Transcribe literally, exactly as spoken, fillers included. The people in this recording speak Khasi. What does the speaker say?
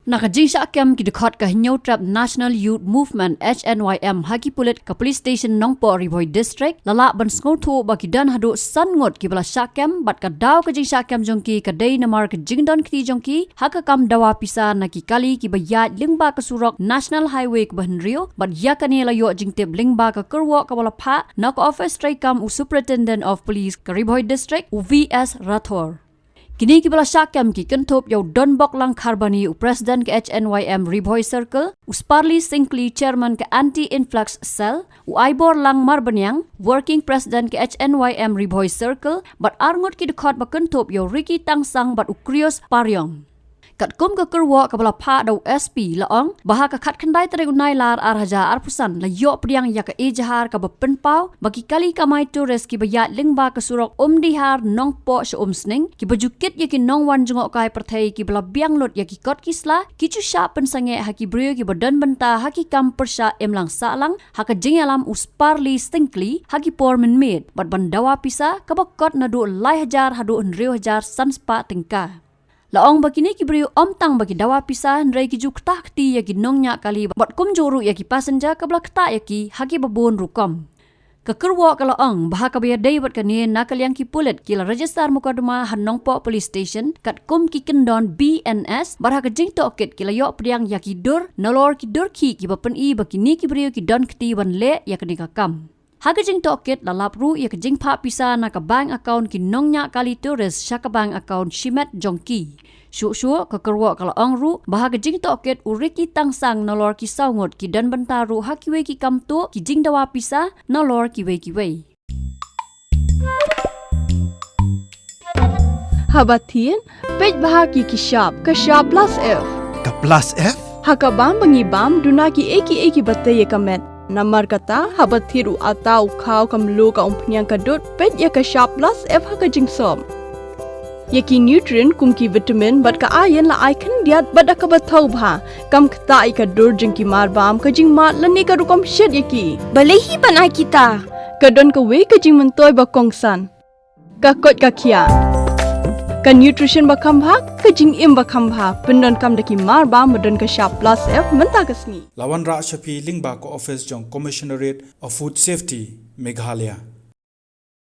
Na ka jingshah kem ki dkhot ka Hynñiewtrep National Youth Movement, H N Y M, ha ki pulit ka Police Station Nongpoh, Ri Bhoi District, la lah ban sngewthuh ba ki don haduh san ngut kiba la shah kem, bad ka daw ka jingshah kem jong ki ka dei namar ka jingdon kti jong ki ha ka kam dawa pisa na ki kali kiba ïaid lyngba ka surok National Highway kaba hynriew, bad ïa kane la ïoh jingtip lyngba ka kyrwoh kaba la phah na ka ophis treikam u Superintendent of Police ka Ri Bhoi District, u V S Rathore. Kine kiba la shah kem ki kynthup ïa u Donboklang Kharbani, u President ka H N Y M Ri Bhoi Circle, u Sparly Syngkli, Chairman ka Anti-Influx Cell, u Aiborlang Marbaniang, Working President ka H N Y M Ri Bhoi Circle, bad ar ngut ki dkhot ba kynthup ïa u Ricky Tangsang bad u Krios Pariong. Katkum ka kyrwoh kaba la phah da u S P, la ong ba ha ka khatkhyndai tarik u Nailar ar hajar arphew san la ïoh pdiang ïa ka ejahar kaba pynpaw ba ki kali kamai tourist kiba ïaid lyngba ka surok Umdihar Nongpoh sha Umsning, kiba ju kit ïa ki nongwan jngohkai pyrthei kiba la biang lut ïa ki kot ki sla, ki ju shah pynsangeh ha ki briew kiba don bynta ha ki kam pyrshah imlang sahlang, ha ka jingïalam u Sparly Syngkli ha ki por mynmiet, bad ban dawa pisa kaba kot naduh lai hajar haduh hynriew hajar san spah tyngka. La ong ba kine ki briew ym tang ba ki dawa pisa, hynrei ki ju ktah kti ïa ki nongñiah kali bad kumjuh ruh ïa ki passenger kaba la ktah ïa ki ha kiba bun rukom. Ka kyrwoh ka la ong ba ha kaba ïadei bad kane, na ka liang ki pulit ki la register mukotduma ha Nongpoh Police Station katkum ki kyndon B N S, bad ha ka jingtohkit ki la ïoh pdiang ïa ki dur nalor ki dur khih kiba pyni ba kine ki briew ki don kti ban leh ïa kane ka kam. Ha ka jingtohkit la lap ruh ïa ka jingphah pisa na ka bank account ki nongñiah kali tourist sha ka bank account shimet jong ki. Shuh shuh ka kyrwoh ka la ong ruh ba ha ka jingtohkit u Ricky Tangsang nalor ki saw ngut ki don bynta ruh ha kiwei ki kam tuh ki jingdawa pisa nalor kiwei kiwei. Haba thied, peit bha ki ki shap, ka shap plus F. Ka plus F? Ha ka bam ba ngi bam, duna ki ei ki ei kiba tei ïa ka met. Namar kata, haba thied u ata, u khaw, ka mluh, ka umphniang, ka dud, peit ïa ka shap plus F ha ka jingsop. Ïa ki nutrient kum ki vitamin bad ka iron la ai khyndiat bad da kaba thaw bha. Kam ktah ïa ka dur jong ki marbam, ka jingmad lane ka rukom shet ïa ki. Balei hi ban ai kita? Ka don kawei ka jingmyntoi ba kongsan. Ka koit ka khiah. Ka nutrition ba kham bha, ka jingim ba kham bha, pyndonkam da ki marbam ba don ka shap plus F mynta ka sngi. La wanrah sha phi lyngba ka office jong Commissionerate of Food Safety, Meghalaya.